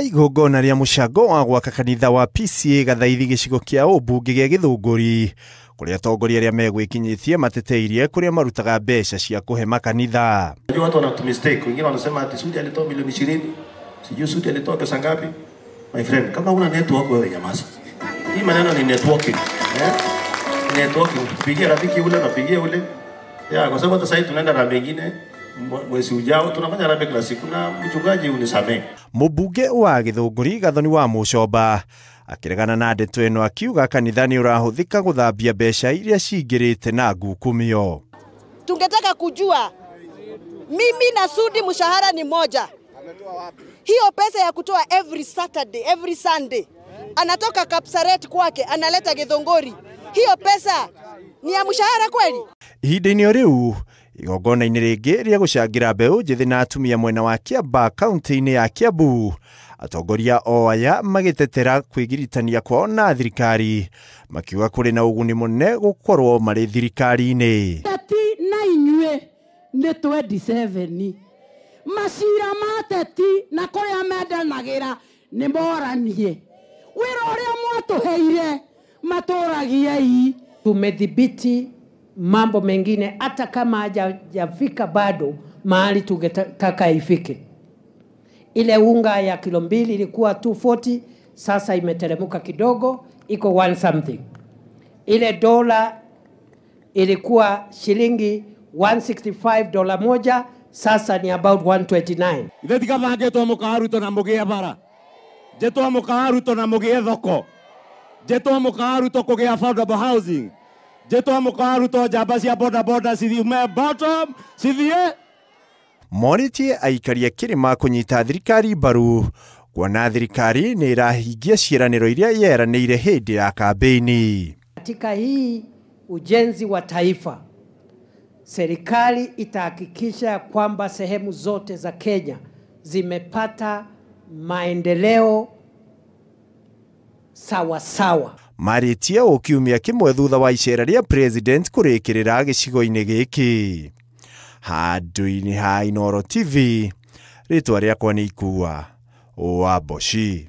Igongona rĩa mũcango wa gwaka kanitha wa PCA Gathaithi gĩcigo kĩa ũmbunge gĩa Gĩthũngũri, kũrĩa atongoria arĩa megwĩkinyĩtie mateteirie kũrĩa marutaga mbeca cia kũhe makanitha. Unajua watu wana mistake, wengine wanasema ati Sudi alitoa milioni 20, sijui Sudi alitoa pesa ngapi. My friend, kama una network wewe nyamaza. Hii maneno ni networking. Eh? Networking. Pigia rafiki ule na pigia ule. Ya, kwa sababu hata sasa tunaenda rambe nyingine mwezi ujao tunafanya rambe kila siku na mchungaji unisamee. Mũmbunge wa Gĩthũngũri Gathoni wa Mũcomba akĩregana na ndeto ĩno akiuga kanitha nĩ ũrahũthĩka gũthambia mbeca iria cingĩrĩte na ngukumio. Tungetaka kujua mimi na Sudi mshahara ni moja. Hiyo pesa ya kutoa every Saturday, every Sunday, anatoka Kapsaret kwake analeta Githunguri. Hiyo pesa ni ya mshahara kweli? Ihinda-inĩ o rĩu igongona-inĩ rĩngĩ rĩa gũcangĩra mbeũ njĩthĩ na atumia mwena wa Kiambaa kaunti-inĩ ya Kiambu, atongoria o aya magĩtetera kwĩgiritania kwao na thirikari, makiuga kũrĩ na ũguni mũnene gũkorwo marĩ thirikari-inĩ. Teti na inyuĩ nĩ 27 macira ma teti na kũrĩa mendanagĩra nĩ moranie. Wĩra ũrĩa mwatũheire matũragiei. Tumedhibiti mambo mengine hata kama hajafika bado mahali tungetaka ifike. Ile unga ya kilo 2 ilikuwa 240, sasa imeteremka kidogo iko 1 something. Ile dola ilikuwa shilingi 165 dola moja, sasa ni about 129. Ithe tikabangetwo mũkawa Ruto na mũgĩe bara. Njetwo mũkawa Ruto na mũgĩe thoko. Njetwo mũkawa Ruto kũgĩa affordable housing. Njetwo mũkawa Ruto njamba cia boda boda cithiume bottom cithiĩ. Morĩtie aikari a kĩrĩma kũnyita thirikari mbaru kuona thirikari nĩ ĩrahingia ciĩranĩro iria yeranĩire hĩndĩ ya kambĩini. Katika hii ujenzi wa taifa, serikali itahakikisha kwamba sehemu zote za Kenya zimepata maendeleo sawa sawa. Marĩtie ũũ kiumia kĩmwe thutha wa icera rĩa president kũrĩkĩrĩra gĩcigo-inĩ gĩkĩ. Handũ-inĩ ha Inooro TV, rĩtwa rĩakwa nĩ Ikua wa Mboci.